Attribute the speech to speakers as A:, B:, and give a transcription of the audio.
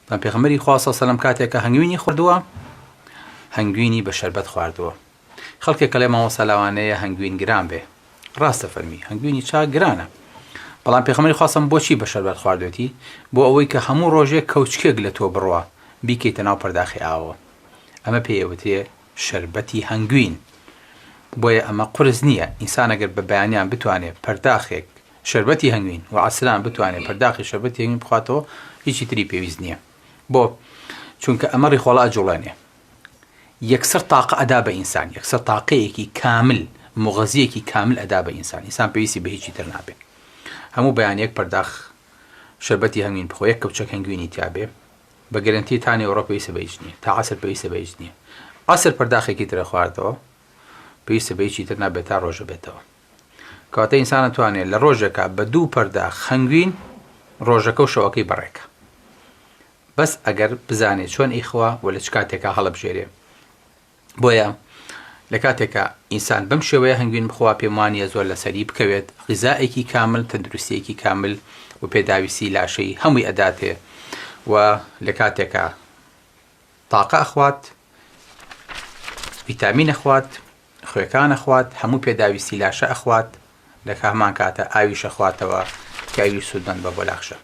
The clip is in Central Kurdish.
A: بەڵام پێغەمبەری خوا صلی سەلام کاتێک کە هەنگوینی خواردووە هەنگوینی بە شەربەت خواردووە. خەڵکێک ئەڵێ مامۆستا لەوانەیە هەنگوین گران بێ. ڕاستە فەرمی هەنگوینی چاک گرانە. بەڵام پێغەمبەری خوا صلی بۆچی بە شەربەت خواردوێتی؟ بۆ ئەوەی کە هەموو ڕۆژێک کەوچکێک لە تۆ بڕوا بیکەیتە ناو پەرداخی ئاوەوە. ئەمە پێی ئەوترێ شەربەتی هەنگوین. بۆیە ئەمە قورس نییە ئینسان ئەگەر بە بەیانیان بتوانێ پەرداخێک شەربەتی هەنگوین و عەسران بتوانێ پەرداخی شەربەتی هەنگوین بخواتەوە هیچی تری پێویست نییە. بۆ؟ چونکە ئەمە ڕیخۆڵە ئەجوڵێنێ. یەکسەر تاقە ئەدا بە ئینسان، یەکسەر تاقەیەکی کامل، موغەزیەکی کامل ئەدا بە ئینسان، ئینسان پێویستی بە هیچی تر نابێ. هەموو بەیانیەک پەرداخ شەربەتی هەنگوین بخۆ، یەک کەوچەک هەنگوینی تیا بێ، بە گەرەنتی تا نیوەڕۆ پێویستە بە هیچ نییە، تا عەسر پێویستە بە هیچ نییە. عەسر پەرداخێکی ترە خواردەوە، پێویستە بە هیچی تر نابێت تا ڕۆژە بێتەوە. کەواتە ئینسان ئەتوانێت لە ڕۆژێکا بە دوو پەرداخ هەنگوین ڕۆژەکە و شەوەکەی بەڕێکا. بەس ئەگەر بزانێ چۆن ئەیخوا و لە چ کاتێکا هەڵەبژێرێ. بۆیە لە کاتێکا ئینسان بەم شێوەیە هەنگوین بخوا پێم وانییە زۆر لەسەری بکەوێت، غیزائێکی کامل، تەندروستییەکی کامل و پێداویستی لاشەی هەمووی ئەداتێ و لە کاتێکا تاقە ئەخوات، ڤیتامین ئەخوات، خوێکان ئەخوات، هەموو پێداویستی لاشە ئەخوات، لە هەمان کاتە ئاویش ئەخواتەوە کە ئەویش سوودمەند بە بۆ لاشە.